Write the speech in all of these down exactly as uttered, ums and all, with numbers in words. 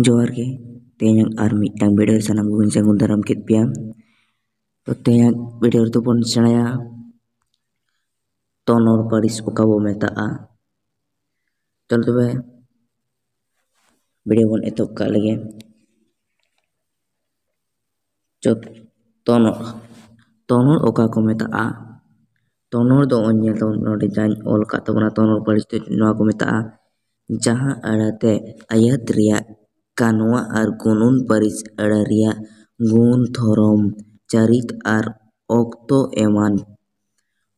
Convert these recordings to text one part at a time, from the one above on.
ᱡᱚᱦᱟᱨ ᱜᱮ᱾ ᱛᱮᱦᱮᱧᱟᱜ ᱟᱨ ᱢᱤᱫᱴᱟᱝ ᱵᱷᱤᱰᱤᱭᱳ ᱥᱟᱱᱟᱢ ᱠᱚᱧ ᱥᱟᱹᱜᱩᱱ ᱫᱟᱨᱟᱢ ᱠᱮᱫ ᱯᱮᱭᱟ᱾ ᱛᱚ, ᱛᱮᱦᱮᱧᱟᱜ ᱵᱷᱤᱰᱤᱭᱳ ᱨᱮᱫᱚ ᱵᱚᱱ ᱥᱮᱬᱟᱭᱟ ᱛᱚᱱᱚᱲ ᱯᱟᱹᱨᱤᱥ ᱚᱠᱟ ᱵᱚ ᱢᱮᱛᱟᱜᱼᱟ᱾ ᱪᱚᱞᱚ ᱛᱚᱵᱮ ᱵᱷᱤᱰᱤᱭᱳ ᱵᱚᱱ ᱮᱛᱚᱦᱚᱵ ᱠᱟᱜ ᱞᱮᱜᱮ᱾ ᱪᱚ, ᱛᱚᱱᱚᱲ᱾ ᱛᱚᱱᱚᱲ ᱚᱠᱟ ᱠᱚ ᱢᱮᱛᱟᱜᱼᱟ? ᱛᱚᱱᱚᱲ ᱫᱚ ᱚᱱ ᱧᱮᱞ ᱛᱟᱵᱚᱱ, ᱱᱚᱰᱮ ᱡᱟᱧ ᱚᱞ ᱠᱟᱜ ᱛᱟᱵᱚᱱᱟ, ᱛᱚᱱᱚᱲ ᱯᱟᱹᱨᱤᱥ ᱛᱮ ᱱᱚᱣᱟ ᱠᱚ ᱢᱮᱛᱟᱜᱼᱟ, ᱡᱟᱦᱟᱸ ᱟᱹᱲᱟᱹᱛᱮ ᱟᱹᱭᱟᱹᱛ ᱨᱮᱭᱟᱜ ᱠᱟᱱᱣᱟ ᱟᱨ ᱜᱩᱱᱩᱱ ᱯᱟᱹᱨᱤᱥ ᱟᱹᱲᱟᱹ ᱨᱮᱭᱟᱜ ᱜᱩᱱ, ᱫᱷᱚᱨᱚᱢ, ᱪᱟᱹᱨᱤᱛ ᱟᱨ ᱚᱠᱛᱚ ᱮᱢᱟᱱ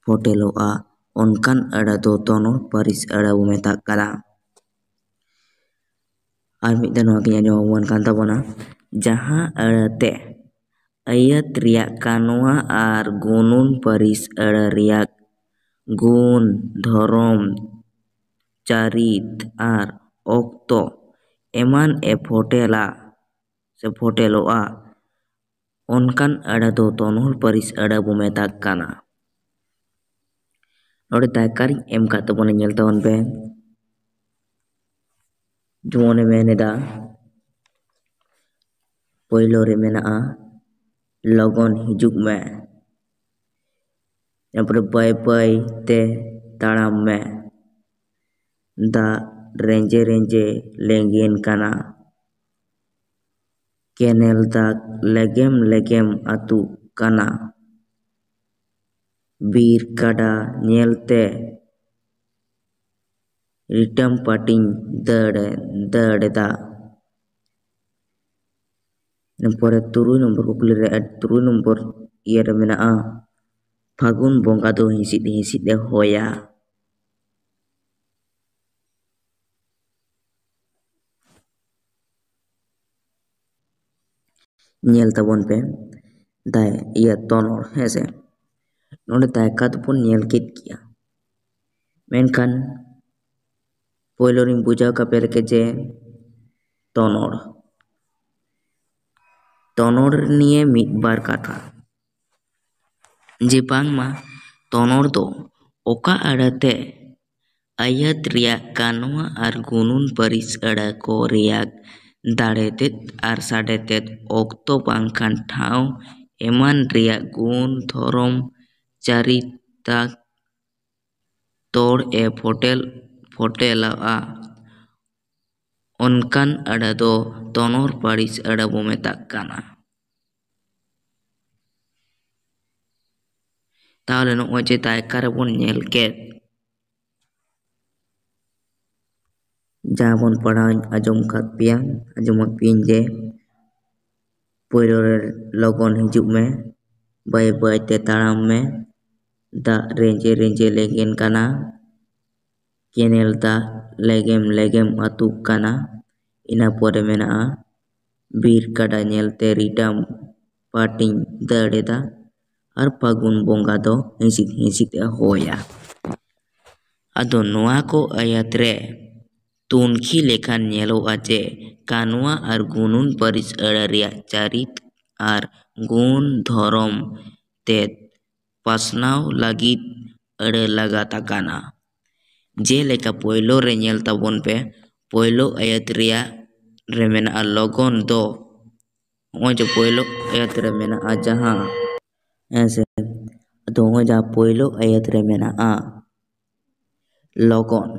ᱯᱷᱚᱴᱮᱞᱚᱜᱼᱟ, ᱚᱱᱠᱟᱱ ᱟᱹᱲᱟᱹ ᱫᱚ ᱛᱚᱱᱚᱲ ᱯᱟᱹᱨᱤᱥ ᱟᱹᱲᱟᱹ ᱵᱚ ᱢᱮᱛᱟᱜ ᱠᱟᱱᱟ᱾ ᱟᱨ ᱢᱤᱫ ᱫᱷᱟᱣ ᱱᱚᱣᱟ ᱜᱤᱧ ᱟᱸᱡᱚᱢ ᱟᱵᱚᱱ ᱠᱟᱱ ᱛᱟᱵᱚᱱᱟ, ᱡᱟᱦᱟᱸ ᱟᱹᱲᱟᱹᱛᱮ ᱟᱹᱭᱟᱹᱛ ᱨᱮᱭᱟᱜ ᱠᱟᱱᱣᱟ ᱟᱨ ᱜᱩᱱᱩᱱ ᱯᱟᱹᱨᱤᱥ ᱟᱹᱲᱟᱹ ᱨᱮᱭᱟᱜ ᱜᱩᱱ, ᱫᱷᱚᱨᱚᱢ, ᱪᱟᱹᱨᱤᱛ ᱟᱨ ᱚᱠᱛᱚ ᱮᱢᱟᱱ ᱮ ᱯᱷᱚᱴᱮᱞᱟ ᱥᱮ ᱯᱷᱚᱴᱮᱞᱚᱜᱼᱟ, ᱚᱱᱠᱟᱱ ᱟᱹᱲᱟᱹ ᱫᱚ ᱛᱚᱱᱚᱲ ᱯᱟᱹᱨᱤᱥ ᱟᱹᱲᱟᱹ ᱵᱚ ᱢᱮᱛᱟᱜ ᱠᱟᱱᱟ᱾ ᱱᱚᱰᱮ ᱫᱟᱭᱠᱟᱨᱤᱧ ᱮᱢ ᱠᱟᱜ ᱛᱟᱵᱚᱱᱟ, ᱧᱮᱞ ᱛᱟᱵᱚᱱ ᱯᱮ᱾ ᱡᱮᱢᱚᱱᱮ ᱢᱮᱱ ᱮᱫᱟ, ᱯᱳᱭᱞᱳ ᱨᱮ ᱢᱮᱱᱟᱜᱼᱟ, "ᱞᱚᱜᱚᱱ ᱦᱤᱡᱩᱜ ᱢᱮ", ᱛᱟᱨᱯᱚᱨᱮ, "ᱵᱟᱹᱭ ᱵᱟᱹᱭ ᱛᱮ ᱛᱟᱲᱟᱢ ᱢᱮ", "ᱫᱟᱜ ᱨᱮᱸᱡᱮ ᱨᱮᱸᱡᱮ ᱞᱮᱸᱜᱮᱱ ᱠᱟᱱᱟ", "ᱠᱮᱱᱮᱞ ᱫᱟᱜ ᱞᱮᱜᱮᱢ ᱞᱮᱜᱮᱢ ᱟᱹᱛᱩᱜ ᱠᱟᱱᱟ", "ᱵᱤᱨ ᱠᱟᱰᱟ ᱧᱮᱞᱛᱮ ᱨᱤᱴᱟᱹᱢ ᱯᱟᱹᱴᱤᱧ ᱫᱟᱹᱲ ᱫᱟᱹᱲ ᱮᱫᱟ"᱾ ᱤᱱᱟᱹ ᱯᱚᱨᱮ ᱛᱩᱨᱩᱭ ᱱᱚᱢᱵᱚᱨ ᱠᱩᱠᱞᱤ ᱨᱮ, ᱛᱩᱨᱩᱭ ᱱᱚᱢᱵᱚᱨ ᱤᱭᱟᱹ ᱨᱮ ᱢᱮᱱᱟᱜᱼᱟ, "ᱯᱷᱟᱹᱜᱩᱱ ᱵᱚᱸᱜᱟ ᱫᱚ ᱦᱤᱸᱥᱤᱫ ᱦᱤᱸᱥᱤᱫ ᱮ ᱦᱚᱭᱟ"᱾ ᱧᱮᱞ ᱛᱟᱵᱚᱱ ᱯᱮ, ᱫᱟᱭ-, ᱤᱭᱟᱹ, ᱛᱚᱱᱚᱲ, ᱦᱮᱸ ᱥᱮ? ᱱᱚᱰᱮ ᱫᱟᱭᱠᱟ ᱫᱚᱵᱚᱱ ᱧᱮᱞ ᱠᱮᱫ ᱜᱮᱭᱟ, ᱢᱮᱱᱠᱷᱟᱱ ᱯᱳᱭᱞᱳ ᱨᱤᱧ ᱵᱩᱡᱷᱟᱹᱣ ᱠᱟᱯᱮ ᱞᱮᱜᱮ ᱡᱮ ᱛᱚᱱᱚᱲ, ᱛᱚᱱᱚᱲ ᱱᱤᱭᱮ ᱢᱤᱫ ᱵᱟᱨ ᱠᱟᱛᱷᱟ᱾ ᱡᱮ ᱵᱟᱝᱢᱟ ᱛᱚᱱᱚᱨ ᱫᱚ ᱚᱠᱟ ᱟᱹᱲᱟᱹᱛᱮ ᱟᱹᱭᱟᱹᱛ ᱨᱮᱭᱟᱜ ᱠᱟᱱᱣᱟ ᱟᱨ ᱜᱩᱱᱩᱱ ᱯᱟᱹᱨᱤᱥ ᱟᱹᱲᱟᱹ ᱠᱚ ᱨᱮᱭᱟᱜ ᱫᱟᱲᱮ ᱛᱮᱫ ᱟᱨ ᱥᱟᱰᱮ ᱛᱮᱫ ᱚᱠᱛᱚ ᱵᱟᱝᱠᱷᱟᱱ ᱴᱷᱟᱶ ᱮᱢᱟᱱ ᱨᱮᱭᱟᱜ ᱜᱩᱱ ᱫᱷᱚᱨᱚᱢ ᱪᱟᱹᱨᱤᱛᱟᱠ ᱛᱚᱲ ᱮ ᱯᱷᱚᱴᱮᱞ ᱯᱷᱚᱴᱮᱞᱚᱜᱼᱟ, ᱚᱱᱠᱟᱱ ᱟᱹᱲᱟᱹ ᱫᱚ ᱛᱚᱱᱚᱨ ᱯᱟᱹᱨᱤᱥ ᱟᱹᱲᱟᱹ ᱵᱚ ᱢᱮᱛᱟᱜ ᱠᱟᱱᱟ᱾ ᱛᱟᱦᱚᱞᱮ ᱱᱚᱜᱼᱚᱭ ᱡᱮ ᱫᱟᱭᱠᱟ ᱨᱮᱵᱚᱱ ᱧᱮᱞ ᱠᱮᱫ, ᱡᱟᱦᱟᱸ ᱵᱚᱱ ᱯᱟᱲᱦᱟᱣ ᱟᱸᱡᱚᱢ ᱠᱟᱫ ᱯᱮᱭᱟ, ᱟᱸᱡᱚᱢᱟᱫ ᱯᱮᱭᱟᱹᱧ ᱡᱮ, ᱯᱳᱭᱞᱳ ᱨᱮ ᱞᱚᱜᱚᱱ ᱦᱤᱡᱩᱜ ᱢᱮ, ᱵᱟᱹᱭ ᱵᱟᱹᱭ ᱛᱮ ᱛᱟᱲᱟᱢ ᱢᱮ, ᱫᱟᱜ ᱨᱮᱸᱡᱮ ᱨᱮᱸᱡᱮ ᱞᱮᱸᱜᱮᱱ ᱠᱟᱱᱟ, ᱠᱮᱱᱮᱞ ᱫᱟᱜ ᱞᱮᱜᱮᱢ ᱞᱮᱜᱮᱢ ᱟᱹᱛᱩᱜ ᱠᱟᱱᱟ᱾ ᱤᱱᱟᱹ ᱯᱚᱨᱮ ᱢᱮᱱᱟᱜᱼᱟ, ᱵᱤᱨ ᱠᱟᱰᱟ ᱧᱮᱞᱛᱮ ᱨᱤᱰᱟᱢ ᱯᱟᱴᱤᱧ ᱫᱟᱹᱲ ᱮᱫᱟ, ᱟᱨ ᱯᱷᱟᱹᱜᱩᱱ ᱵᱚᱸᱜᱟ ᱫᱚ ᱦᱤᱸᱥᱤᱫ ᱦᱤᱸᱥᱤᱫ ᱮ ᱦᱚᱭᱟ᱾ ᱟᱫᱚ ᱱᱚᱣᱟ ᱠᱚ ᱟᱭᱟᱛ ᱨᱮ ᱛᱩᱱᱠᱷᱤ ᱞᱮᱠᱷᱟᱱ ᱧᱮᱞᱚᱜᱼᱟ ᱡᱮ ᱠᱟᱱᱣᱟ ᱟᱨ ᱜᱩᱱᱩᱱ ᱯᱟᱹᱨᱤᱥ ᱟᱹᱲᱟᱹ ᱨᱮᱭᱟᱜ ᱪᱟᱹᱨᱤᱛ ᱟᱨ ᱜᱩᱱ ᱫᱷᱚᱨᱚᱢ ᱛᱮᱫ ᱯᱟᱥᱱᱟᱣ ᱞᱟᱹᱜᱤᱫ ᱟᱹᱲᱟᱹ ᱞᱟᱜᱟᱛ ᱟᱠᱟᱱᱟ᱾ ᱡᱮᱞᱮᱠᱟ ᱯᱳᱭᱞᱳ ᱨᱮ ᱧᱮᱞ ᱛᱟᱵᱚᱱ ᱯᱮ, ᱯᱳᱭᱞᱳ ᱟᱭᱟᱛ ᱨᱮᱭᱟᱜ ᱨᱮ ᱢᱮᱱᱟᱜᱼᱟ ᱞᱚᱜᱚᱱ ᱫᱚ᱾ ᱱᱚᱜᱼᱚᱭ ᱡᱮ ᱯᱳᱭᱞᱳ ᱟᱭᱟᱛ ᱨᱮ ᱢᱮᱱᱟᱜᱼᱟ ᱡᱟᱦᱟᱸ, ᱦᱮᱸ ᱥᱮ? ᱟᱫᱚ ᱱᱚᱜᱼᱚᱭ ᱡᱟᱦᱟᱸ ᱯᱳᱭᱞᱳ ᱟᱭᱟᱛ ᱨᱮ ᱢᱮᱱᱟᱜᱼᱟ ᱞᱚᱜᱚᱱ,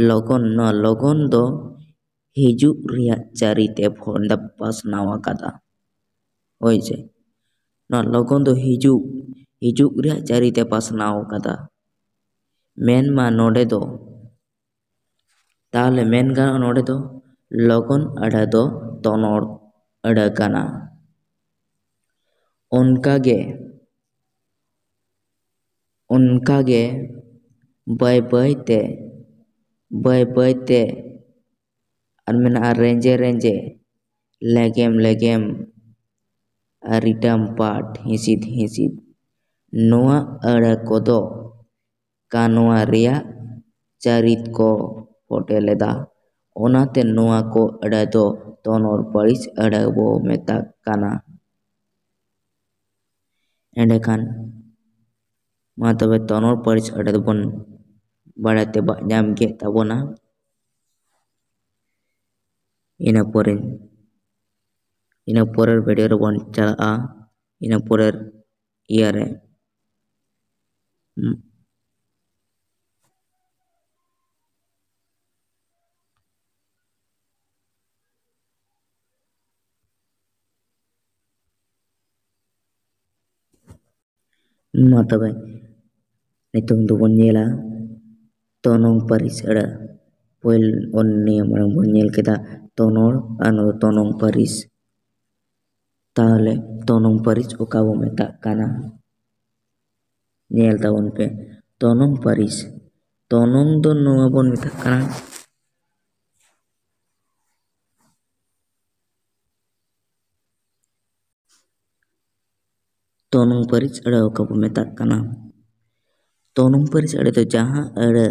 ᱞᱚᱜᱚᱱ, ᱱᱚᱣᱟ ᱞᱚᱜᱚᱱ ᱫᱚ ᱦᱤᱡᱩᱜ ᱨᱮᱭᱟᱜ ᱪᱟᱹᱨᱤᱛᱮ ᱯᱷᱚ-, ᱯᱟᱥᱱᱟᱣ ᱟᱠᱟᱫᱟ᱾ ᱦᱳᱭ ᱥᱮ? ᱱᱚᱣᱟ ᱞᱚᱜᱚᱱ ᱫᱚ ᱦᱤᱡᱩᱜ, ᱦᱤᱡᱩᱜ ᱨᱮᱭᱟᱜ ᱪᱟᱹᱨᱤᱛᱮ ᱯᱟᱥᱱᱟᱣ ᱟᱠᱟᱫᱟ᱾ ᱢᱮᱱᱢᱟ ᱱᱚᱰᱮ ᱫᱚ, ᱛᱟᱦᱚᱞᱮ ᱢᱮᱱ ᱜᱟᱱᱚᱜᱼᱟ ᱱᱚᱰᱮ ᱫᱚ ᱞᱚᱜᱚᱱ ᱟᱹᱲᱟᱹ ᱫᱚ ᱛᱚᱱᱚᱲ ᱟᱹᱲᱟᱹ ᱠᱟᱱᱟ᱾ ᱚᱱᱠᱟᱜᱮ, ᱚᱱᱠᱟᱜᱮ ᱵᱟᱹᱭ ᱵᱟᱹᱭ ᱛᱮ, ᱵᱟᱹᱭ ᱵᱟᱹᱭ ᱛᱮ, ᱟᱨ ᱢᱮᱱᱟᱜᱼᱟ ᱨᱮᱸᱡᱮ ᱨᱮᱸᱡᱮ, ᱞᱮᱜᱮᱢ ᱞᱮᱜᱮᱢ, ᱟᱨ ᱨᱤᱰᱟᱢ ᱯᱟᱴ ᱦᱤᱸᱥᱤᱫ ᱦᱤᱸᱥᱤᱫ᱾ ᱱᱚᱣᱟ ᱟᱹᱲᱟᱹ ᱠᱚᱫᱚ ᱠᱟᱱᱣᱟ ᱨᱮᱭᱟᱜ ᱪᱟᱹᱨᱤᱛ ᱠᱚ ᱯᱷᱚᱴᱮ ᱞᱮᱫᱟ᱾ ᱚᱱᱟᱛᱮ ᱱᱚᱣᱟ ᱠᱚ ᱟᱹᱲᱟᱹ ᱫᱚ ᱛᱚᱱᱚᱨ ᱯᱟᱹᱨᱤᱥ ᱟᱹᱲᱟᱹ ᱵᱚ ᱢᱮᱛᱟᱜ ᱠᱟᱱᱟ᱾ ᱮᱸᱰᱮᱠᱷᱟᱱ ᱢᱟ ᱛᱚᱵᱮ ᱛᱚᱱᱚᱲ ᱯᱟᱹᱨᱤᱥ ᱟᱹᱲᱟᱹ ᱫᱚᱵᱚᱱ ᱵᱟᱲᱟᱭ ᱛᱮᱵᱟᱜ ᱧᱟᱢ ᱠᱮᱫ ᱛᱟᱵᱚᱱᱟ᱾ ᱤᱱᱟᱹ ᱯᱚᱨᱮ, ᱤᱱᱟᱹ ᱯᱚᱨᱮᱨ ᱵᱷᱤᱰᱤᱭᱳ ᱨᱮᱵᱚᱱ ᱪᱟᱞᱟᱜᱼᱟ᱾ ᱤᱱᱟᱹ ᱯᱚᱨᱮᱨ ᱤᱭᱟᱹ ᱨᱮ᱾ ᱢᱟ ᱛᱚᱵᱮ, ᱱᱤᱛᱚᱝ ᱫᱚᱵᱚᱱ ᱧᱮᱞᱟ ᱛᱚᱱᱚᱝ ᱯᱟᱹᱨᱤᱥ ᱟᱹᱲᱟᱹ᱾ ᱯᱳᱭᱞᱳ ᱚᱱ ᱱᱤᱭᱟᱹ ᱢᱟᱲᱟᱝ ᱵᱚᱱ ᱧᱮᱞ ᱠᱮᱫᱟ ᱛᱚᱱᱚᱲ, ᱟᱨ ᱱᱚᱣᱟ ᱫᱚ ᱛᱚᱱᱚᱝ ᱯᱟᱹᱨᱤᱥ᱾ ᱛᱟᱦᱚᱞᱮ ᱛᱚᱱᱚᱝ ᱯᱟᱹᱨᱤᱥ ᱚᱠᱟ ᱵᱚ ᱢᱮᱛᱟᱜ ᱠᱟᱱᱟ? ᱧᱮᱞ ᱛᱟᱵᱚᱱ ᱯᱮ, ᱛᱚᱱᱚᱝ ᱯᱟᱹᱨᱤᱥ, ᱛᱚᱱᱚᱝ ᱫᱚ ᱱᱚᱣᱟ ᱵᱚᱱ ᱢᱮᱛᱟᱜ ᱠᱟᱱᱟ᱾ ᱛᱚᱱᱚᱝ ᱯᱟᱹᱨᱤᱥ ᱟᱹᱲᱟᱹ ᱚᱠᱟ ᱵᱚ ᱢᱮᱛᱟᱜ ᱠᱟᱱᱟ? ᱛᱚᱱᱚᱝ ᱯᱟᱹᱨᱤᱥ ᱟᱹᱲᱟᱹ ᱫᱚ ᱡᱟᱦᱟᱸ ᱟᱹᱲᱟᱹ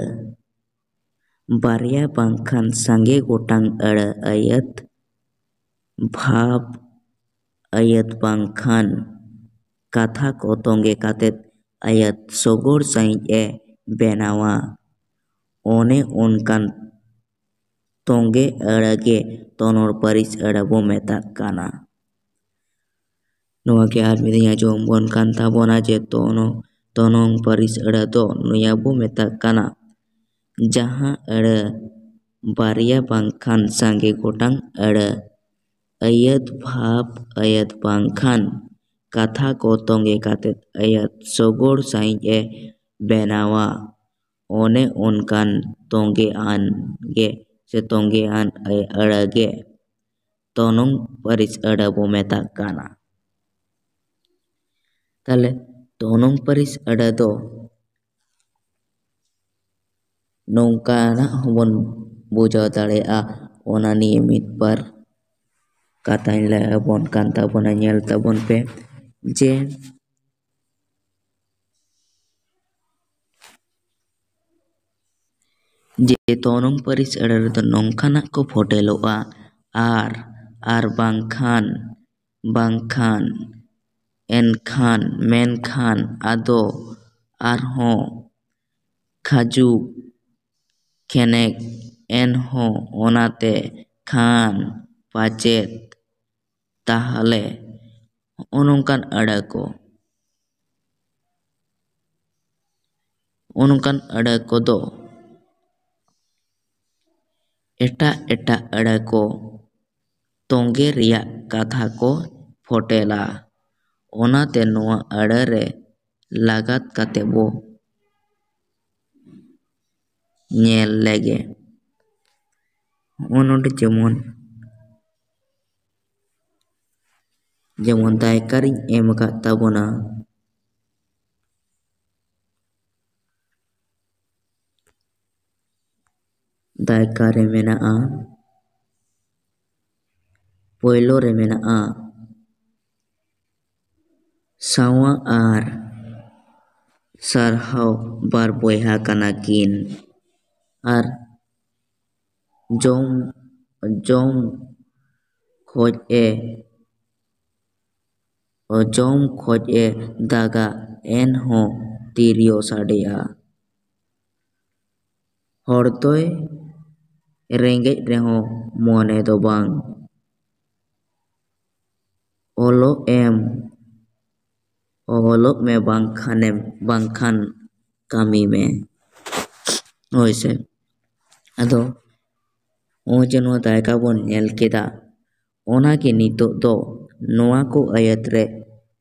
ᱵᱟᱨᱭᱟ ᱵᱟᱝᱠᱷᱟᱱ ᱥᱟᱸᱜᱮ ᱜᱚᱴᱟᱝ ᱟᱹᱲᱟᱹ ᱟᱹᱭᱟᱹᱛ, ᱵᱷᱟᱵᱽ ᱟᱹᱭᱟᱹᱛ ᱵᱟᱝᱠᱷᱟᱱ ᱠᱟᱛᱷᱟ ᱠᱚ ᱛᱚᱸᱜᱮ ᱠᱟᱛᱮᱫ ᱟᱹᱭᱟᱹᱛ ᱥᱚᱜᱚᱲ ᱥᱟᱺᱦᱤᱡ ᱮ ᱵᱮᱱᱟᱣᱟ᱾ ᱚᱱᱮ ᱚᱱᱠᱟᱱ ᱛᱚᱸᱜᱮ ᱟᱹᱲᱟᱹ ᱜᱮ ᱛᱚᱱᱚᱲ ᱯᱟᱹᱨᱤᱥ ᱟᱹᱲᱟᱹ ᱵᱚ ᱢᱮᱛᱟᱜ ᱠᱟᱱᱟ᱾ ᱱᱚᱣᱟ ᱜᱮ ᱟᱨ ᱢᱤᱫ ᱫᱷᱟᱣ ᱟᱸᱡᱚᱢ ᱟᱵᱚᱱ ᱠᱟᱱ ᱛᱟᱵᱚᱱᱟ ᱡᱮ ᱛᱚᱱᱚ-, ᱛᱚᱱᱚᱝ ᱯᱟᱹᱨᱤᱥ ᱟᱹᱲᱟᱹ ᱫᱚ ᱱᱚᱣᱟ ᱵᱚ ᱢᱮᱛᱟᱜ ᱠᱟᱱᱟ, ᱡᱟᱦᱟᱸ ᱟᱹᱲᱟᱹ ᱵᱟᱨᱭᱟ ᱵᱟᱝᱠᱷᱟᱱ ᱥᱟᱸᱜᱮ ᱜᱚᱴᱟᱝ ᱟᱹᱲᱟᱹ ᱟᱹᱭᱟᱹᱛ ᱵᱷᱟᱵᱽ ᱟᱹᱭᱟᱹᱛ ᱵᱟᱝᱠᱷᱟᱱ ᱠᱟᱛᱷᱟ ᱠᱚ ᱛᱚᱸᱜᱮ ᱠᱟᱛᱮᱫ ᱟᱹᱭᱟᱹᱛ ᱥᱚᱜᱚᱲ ᱥᱟᱺᱦᱤᱡ ᱮ ᱵᱮᱱᱟᱣᱟ᱾ ᱚᱱᱮ ᱚᱱᱠᱟᱱ ᱛᱚᱸᱜᱮ ᱟᱱ ᱜᱮ ᱥᱮ ᱛᱚᱸᱜᱮ ᱟᱱ ᱟᱹᱲᱟᱹ ᱜᱮ ᱛᱚᱱᱚᱝ ᱯᱟᱹᱨᱤᱥ ᱟᱹᱲᱟᱹ ᱵᱚ ᱢᱮᱛᱟᱜ ᱠᱟᱱᱟ᱾ ᱛᱟᱦᱞᱮ ᱛᱚᱱᱚᱝ ᱯᱟᱹᱨᱤᱥ ᱟᱹᱲᱟᱹ ᱫᱚ ᱱᱚᱝᱠᱟᱱᱟᱜ ᱦᱚᱸᱵᱚᱱ ᱵᱩᱡᱷᱟᱹᱣ ᱫᱟᱲᱮᱭᱟᱜᱼᱟ᱾ ᱚᱱᱟ ᱱᱤᱭᱮ ᱢᱤᱫ ᱵᱟᱨ ᱠᱟᱛᱷᱟᱧ ᱞᱟᱹᱭ ᱟᱵᱚᱱ ᱠᱟᱱ ᱛᱟᱵᱚᱱᱟ, ᱧᱮᱞ ᱛᱟᱵᱚᱱ ᱯᱮ ᱡᱮ ᱡᱮ ᱛᱚᱱᱚᱝ ᱯᱟᱹᱨᱤᱥ ᱟᱹᱲᱟᱹ ᱨᱮᱫᱚ ᱱᱚᱝᱠᱟᱱᱟᱜ ᱠᱚ ᱯᱷᱚᱴᱮᱞᱚᱜᱼᱟ, ᱟᱨ, ᱟᱨ ᱵᱟᱝᱠᱷᱟᱱ, ᱵᱟᱝᱠᱷᱟᱱ, ᱮᱱᱠᱷᱟᱱ, ᱢᱮᱱᱠᱷᱟᱱ, ᱟᱫᱚ, ᱟᱨᱦᱚᱸ, ᱠᱷᱟᱡᱩ, ᱠᱷᱮᱱᱮᱠ, ᱮᱱᱦᱚᱸ, ᱚᱱᱟᱛᱮ, ᱠᱷᱟᱱ, ᱯᱟᱪᱮᱫ, ᱛᱟᱦᱞᱮ, ᱦᱚᱸᱜᱼᱚ ᱱᱚᱝᱠᱟᱱ ᱟᱹᱲᱟᱹ ᱠᱚ᱾ ᱦᱚᱸᱜᱼᱚ ᱱᱚᱝᱠᱟᱱ ᱟᱹᱲᱟᱹ ᱠᱚᱫᱚ ᱮᱴᱟᱜ ᱮᱴᱟᱜ ᱟᱹᱲᱟᱹ ᱠᱚ ᱛᱚᱸᱜᱮ ᱨᱮᱭᱟᱜ ᱠᱟᱛᱷᱟ ᱠᱚ ᱯᱷᱚᱴᱮᱞᱟ᱾ ᱚᱱᱟᱛᱮ ᱱᱚᱣᱟ ᱟᱹᱲᱟᱹ ᱨᱮ ᱞᱟᱜᱟᱛ ᱠᱟᱛᱮ ᱵᱚ ᱧᱮᱞ ᱞᱮᱜᱮ᱾ ᱦᱚᱸᱜᱼᱚ ᱱᱚᱰᱮ ᱡᱮᱢᱚᱱ, ᱡᱮᱢᱚᱱ ᱫᱟᱭᱠᱟᱨᱤᱧ ᱮᱢ ᱟᱠᱟᱫ ᱛᱟᱵᱚᱱᱟ, ᱫᱟᱭᱠᱟ ᱨᱮ ᱢᱮᱱᱟᱜᱼᱟ, ᱯᱳᱭᱞᱳ ᱨᱮ ᱢᱮᱱᱟᱜᱼᱟ, ᱥᱟᱶᱟ ᱟᱨ ᱥᱟᱨᱦᱟᱣ ᱵᱟᱨ ᱵᱚᱭᱦᱟ ᱠᱟᱱᱟ ᱠᱤᱱ᱾ ᱟᱨ ᱡᱚᱢ, ᱡᱚᱢ ᱠᱷᱚᱡ ᱮ, ᱡᱚᱢ ᱠᱷᱚᱡ ᱮ ᱫᱟᱜᱟ, ᱮᱱᱦᱚᱸ ᱛᱤᱨᱭᱳ ᱥᱟᱰᱮᱭᱟ᱾ ᱦᱚᱲ ᱫᱚᱭ ᱨᱮᱸᱜᱮᱡ ᱨᱮᱦᱚᱸ ᱢᱚᱱᱮ ᱫᱚ ᱵᱟᱝ᱾ ᱚᱞᱚᱜ ᱮᱢ, ᱚᱞᱚᱜ ᱢᱮ ᱵᱟᱝᱠᱷᱟᱱᱮᱢ, ᱵᱟᱝᱠᱷᱟᱱ ᱠᱟᱹᱢᱤ ᱢᱮ᱾ ᱦᱳᱭ ᱥᱮ᱾ ᱟᱫᱚ ᱱᱚᱜᱼᱚᱭ ᱡᱮ ᱱᱚᱣᱟ ᱫᱟᱭᱠᱟ ᱵᱚᱱ ᱧᱮᱞ ᱠᱮᱫᱟ, ᱚᱱᱟᱜᱮ ᱱᱤᱛᱚᱜ ᱫᱚ ᱱᱚᱣᱟ ᱠᱚ ᱟᱭᱟᱛ ᱨᱮ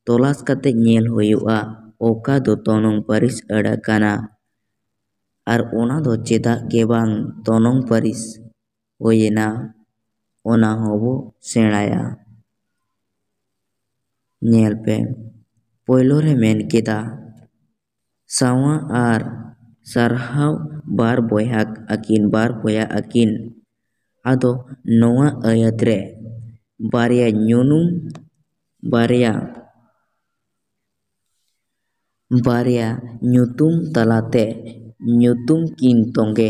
ᱛᱚᱞᱟᱥ ᱠᱟᱛᱮ ᱧᱮᱞ ᱦᱩᱭᱩᱜᱼᱟ, ᱚᱠᱟ ᱫᱚ ᱛᱚᱱᱚᱝ ᱯᱟᱹᱨᱤᱥ ᱟᱹᱲᱟᱹ ᱠᱟᱱᱟ᱾ ᱟᱨ ᱚᱱᱟ ᱫᱚ ᱪᱮᱫᱟᱜ ᱜᱮ ᱵᱟᱝ ᱛᱚᱱᱚᱝ ᱯᱟᱹᱨᱤᱥ ᱦᱩᱭᱮᱱᱟ, ᱚᱱᱟ ᱦᱚᱸᱵᱚ ᱥᱮᱬᱟᱭᱟ᱾ ᱧᱮᱞ ᱯᱮ, ᱯᱳᱭᱞᱳ ᱨᱮ ᱢᱮᱱ ᱠᱮᱫᱟ, ᱥᱟᱶᱟ ᱟᱨ ᱥᱟᱨᱦᱟᱣ ᱵᱟᱨ ᱵᱚᱭᱦᱟ ᱟᱹᱠᱤᱱ, ᱵᱟᱨ ᱵᱚᱭᱦᱟ ᱟᱹᱠᱤᱱ᱾ ᱟᱫᱚ ᱱᱚᱣᱟ ᱟᱹᱭᱟᱹᱛ ᱨᱮ ᱵᱟᱨᱭᱟ ᱧᱩᱱᱩᱢ, ᱵᱟᱨᱭᱟ, ᱵᱟᱨᱭᱟ ᱧᱩᱛᱩᱢ ᱛᱟᱞᱟᱛᱮ ᱧᱩᱛᱩᱢ ᱠᱤᱱ ᱛᱚᱸᱜᱮ,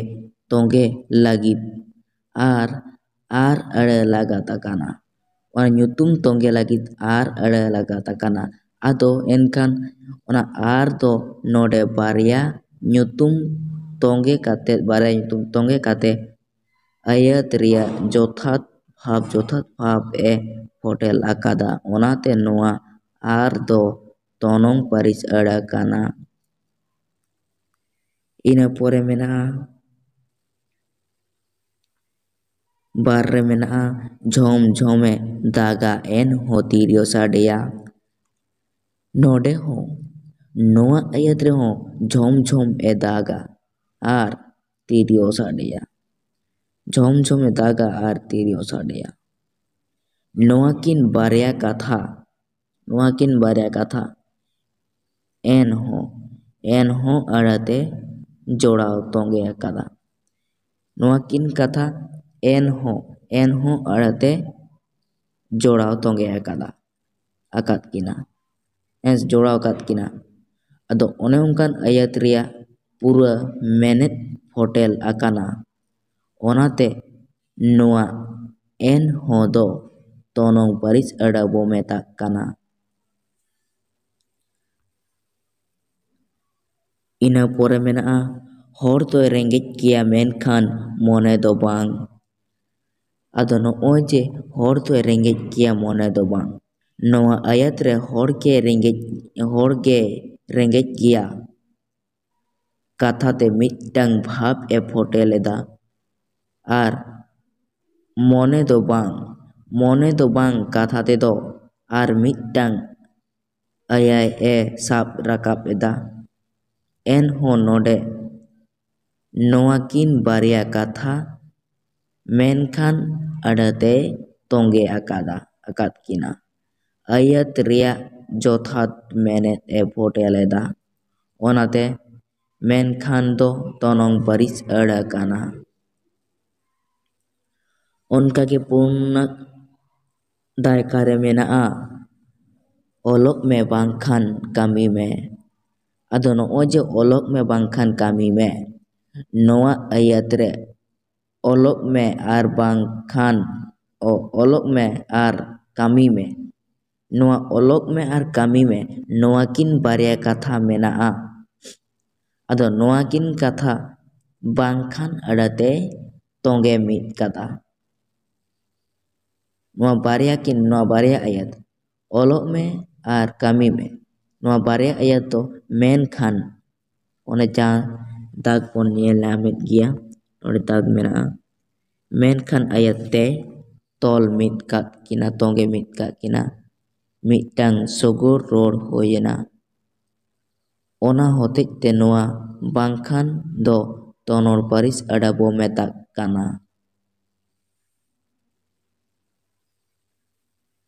ᱛᱚᱸᱜᱮ ᱞᱟᱹᱜᱤᱫ ᱟᱨ, ᱟᱨ ᱟᱹᱲᱟᱹ ᱞᱟᱜᱟᱛ ᱟᱠᱟᱱᱟ᱾ ᱚᱱᱟ ᱧᱩᱛᱩᱢ ᱛᱚᱸᱜᱮ ᱞᱟᱹᱜᱤᱫ ᱟᱨ ᱟᱹᱲᱟᱹ ᱞᱟᱜᱟᱛ ᱟᱠᱟᱱᱟ᱾ ᱟᱫᱚ ᱮᱱᱠᱷᱟᱱ ᱚᱱᱟ ᱟᱨ ᱫᱚ ᱱᱚᱰᱮ ᱵᱟᱨᱭᱟ ᱧᱩᱛᱩᱢ ᱛᱚᱸᱜᱮ ᱠᱟᱛᱮ, ᱵᱟᱨᱭᱟ ᱧᱩᱛᱩᱢ ᱛᱚᱸᱜᱮ ᱠᱟᱛᱮ ᱟᱭᱟᱛ ᱨᱮᱭᱟᱜ ᱡᱚᱛᱷᱟᱛ ᱵᱷᱟᱵᱽ, ᱡᱚᱛᱷᱟᱛ ᱵᱷᱟᱵᱽ ᱮ ᱯᱷᱚᱴᱮᱞ ᱟᱠᱟᱫᱟ᱾ ᱚᱱᱟᱛᱮ ᱱᱚᱣᱟ ᱟᱨ ᱫᱚ ᱛᱚᱱᱚᱝ ᱯᱟᱹᱨᱤᱥ ᱟᱹᱲᱟᱹ ᱠᱟᱱᱟ᱾ ᱤᱱᱟᱹ ᱯᱚᱨᱮ ᱢᱮᱱᱟᱜᱼᱟ, ᱵᱟᱨ ᱨᱮ ᱢᱮᱱᱟᱜᱼᱟ, ᱡᱷᱚᱢ ᱡᱷᱚᱢᱮ ᱫᱟᱜᱟ ᱮᱱᱦᱚᱸ ᱛᱤᱨᱭᱳ ᱥᱟᱰᱮᱭᱟ᱾ ᱱᱚᱰᱮ ᱦᱚᱸ, ᱱᱚᱣᱟ ᱟᱭᱟᱛ ᱨᱮᱦᱚᱸ ᱡᱷᱚᱢ ᱡᱷᱚᱢ ᱮ ᱫᱟᱜᱟ ᱟᱨ ᱛᱤᱨᱭᱳ ᱥᱟᱰᱮᱭᱟ᱾ ᱡᱷᱚᱢ ᱡᱷᱚᱢᱮ ᱫᱟᱜᱟ ᱟᱨ ᱛᱤᱨᱭᱳ ᱥᱟᱰᱮᱭᱟ᱾ ᱱᱚᱣᱟ ᱠᱤᱱ ᱵᱟᱨᱭᱟ ᱠᱟᱛᱷᱟ, ᱱᱚᱣᱟ ᱠᱤᱱ ᱵᱟᱨᱭᱟ ᱠᱟᱛᱷᱟ ᱮᱱᱦᱚᱸ, ᱮᱱᱦᱚᱸ ᱟᱹᱲᱟᱹᱛᱮ ᱡᱚᱲᱟᱣ ᱛᱚᱸᱜᱮ ᱟᱠᱟᱫᱟ᱾ ᱱᱚᱣᱟ ᱠᱤᱱ ᱠᱟᱛᱷᱟ ᱮᱱᱦᱚᱸ, ᱮᱱᱦᱚᱸ ᱟᱹᱲᱟᱹᱛᱮ ᱡᱚᱲᱟᱣ ᱛᱚᱸᱜᱮ ᱟᱠᱟᱫᱟ, ᱟᱠᱟᱫ ᱠᱤᱱᱟ, ᱦᱮᱸ, ᱡᱚᱲᱟᱣ ᱟᱠᱟᱫ ᱠᱤᱱᱟ᱾ ᱟᱫᱚ ᱚᱱᱮ ᱚᱱᱠᱟᱱ ᱟᱭᱟᱛ ᱨᱮᱭᱟᱜ ᱯᱩᱨᱟᱹ ᱢᱮᱱᱮᱛ ᱯᱷᱚᱴᱮᱞ ᱟᱠᱟᱱᱟ᱾ ᱚᱱᱟᱛᱮ ᱱᱚᱣᱟ ᱮᱱᱦᱚᱸ ᱫᱚ ᱛᱚᱱᱚᱝ ᱯᱟᱹᱨᱤᱥ ᱟᱹᱲᱟᱹ ᱵᱚ ᱢᱮᱛᱟᱜ ᱠᱟᱱᱟ᱾ ᱤᱱᱟᱹ ᱯᱚᱨᱮ ᱢᱮᱱᱟᱜᱼᱟ, ᱦᱚᱲ ᱫᱚᱭ ᱨᱮᱸᱜᱮᱡ ᱜᱮᱭᱟ ᱢᱮᱱᱠᱷᱟᱱ ᱢᱚᱱᱮ ᱫᱚ ᱵᱟᱝ᱾ ᱟᱫᱚ ᱱᱚᱜᱼᱚᱭ ᱡᱮ ᱦᱚᱲ ᱫᱚᱭ ᱨᱮᱸᱜᱮᱡ ᱜᱮᱭᱟ ᱢᱚᱱᱮ ᱫᱚ ᱵᱟᱝ, ᱱᱚᱣᱟ ᱟᱭᱟᱛ ᱨᱮ ᱦᱚᱲ ᱜᱮ ᱨᱮᱸᱜᱮᱡ, ᱦᱚᱲ ᱜᱮ ᱨᱮᱸᱜᱮᱡ ᱜᱮᱭᱟ ᱠᱟᱛᱷᱟ ᱛᱮ ᱢᱤᱫᱴᱟᱝ ᱵᱷᱟᱵᱽ ᱮ ᱯᱷᱚᱴᱮᱞ ᱮᱫᱟ᱾ ᱟᱨ ᱢᱚᱱᱮ ᱫᱚ ᱵᱟᱝ, ᱢᱚᱱᱮ ᱫᱚ ᱵᱟᱝ ᱠᱟᱛᱷᱟ ᱛᱮᱫᱚ ᱟᱨ ᱢᱤᱫᱴᱟᱝ ᱟᱭᱟᱭ ᱮ ᱥᱟᱵ ᱨᱟᱠᱟᱵ ᱮᱫᱟ᱾ ᱮᱱᱦᱚᱸ ᱱᱚᱰᱮ ᱱᱚᱣᱟ ᱠᱤᱱ ᱵᱟᱨᱭᱟ ᱠᱟᱛᱷᱟ ᱢᱮᱱᱠᱷᱟᱱ ᱟᱹᱲᱟᱹᱛᱮᱭ ᱛᱚᱸᱜᱮ ᱟᱠᱟᱫᱟ, ᱟᱠᱟᱫ ᱠᱤᱱᱟ᱾ ᱟᱭᱟᱛ ᱨᱮᱭᱟᱜ ᱡᱚᱛᱷᱟᱛ ᱢᱮᱱᱮᱛ ᱮ ᱯᱷᱚᱴᱮᱞ ᱮᱫᱟ᱾ ᱚᱱᱟᱛᱮ ᱢᱮᱱᱠᱷᱟᱱ ᱫᱚ ᱛᱚᱱᱚᱝ ᱯᱟᱹᱨᱤᱥ ᱟᱹᱲᱟᱹ ᱠᱟᱱᱟ᱾ ᱚᱱᱠᱟᱜᱮ ᱯᱩᱱᱟᱜ ᱫᱟᱭᱠᱟ ᱨᱮ ᱢᱮᱱᱟᱜᱼᱟ, ᱚᱞᱚᱜ ᱢᱮ ᱵᱟᱝᱠᱷᱟᱱ ᱠᱟᱹᱢᱤ ᱢᱮ᱾ ᱟᱫᱚ ᱱᱚᱜᱼᱚᱭ ᱡᱮ ᱚᱞᱚᱜ ᱢᱮ ᱵᱟᱝᱠᱷᱟᱱ ᱠᱟᱹᱢᱤ ᱢᱮ, ᱱᱚᱣᱟ ᱟᱭᱟᱛ ᱨᱮ ᱚᱞᱚᱜ ᱢᱮ ᱟᱨ ᱵᱟᱝᱠᱷᱟᱱ, ᱚ, ᱚᱞᱚᱜ ᱢᱮ ᱟᱨ ᱠᱟᱹᱢᱤ ᱢᱮ᱾ ᱱᱚᱣᱟ ᱚᱞᱚᱜ ᱢᱮ ᱟᱨ ᱠᱟᱹᱢᱤ ᱢᱮ, ᱱᱚᱣᱟ ᱠᱤᱱ ᱵᱟᱨᱭᱟ ᱠᱟᱛᱷᱟ ᱢᱮᱱᱟᱜᱼᱟ᱾ ᱟᱫᱚ ᱱᱚᱣᱟ ᱠᱤᱱ ᱠᱟᱛᱷᱟ ᱵᱟᱝᱠᱷᱟᱱ ᱟᱹᱲᱟᱹᱛᱮ ᱛᱚᱸᱜᱮ ᱢᱤᱫ ᱠᱟᱫᱟ᱾ ᱱᱚᱣᱟ ᱵᱟᱨᱭᱟ ᱠᱤᱱ, ᱱᱚᱣᱟ ᱵᱟᱨᱭᱟ ᱟᱭᱟᱛ, ᱚᱞᱚᱜ ᱢᱮ ᱟᱨ ᱠᱟᱹᱢᱤ ᱢᱮ, ᱱᱚᱣᱟ ᱵᱟᱨᱭᱟ ᱟᱭᱟᱛ ᱫᱚ ᱢᱮᱱᱠᱷᱟᱱ, ᱚᱱᱮ ᱡᱟᱦᱟᱸ ᱫᱟᱜᱽ ᱵᱚᱱ ᱧᱮᱞ ᱧᱟᱢᱮᱫ ᱜᱮᱭᱟ, ᱱᱚᱰᱮ ᱫᱟᱜᱽ ᱢᱮᱱᱟᱜᱼᱟ, ᱢᱮᱱᱠᱷᱟᱱ ᱟᱭᱟᱛ ᱛᱮ ᱛᱚᱞ ᱢᱤᱫ ᱠᱟᱜ ᱠᱤᱱᱟ, ᱛᱚᱸᱜᱮ ᱢᱤᱫ ᱠᱟᱜ ᱠᱤᱱᱟ, ᱢᱤᱫᱴᱟᱝ ᱥᱚᱜᱚᱨ ᱨᱚᱲ ᱦᱩᱭᱮᱱᱟ᱾ ᱚᱱᱟ ᱦᱚᱛᱮᱡ ᱛᱮ ᱱᱚᱣᱟ ᱵᱟᱝᱠᱷᱟᱱ ᱫᱚ ᱛᱚᱱᱚᱲ ᱯᱟᱹᱨᱤᱥ ᱟᱹᱲᱟᱹ ᱵᱚ ᱢᱮᱛᱟᱜ ᱠᱟᱱᱟ᱾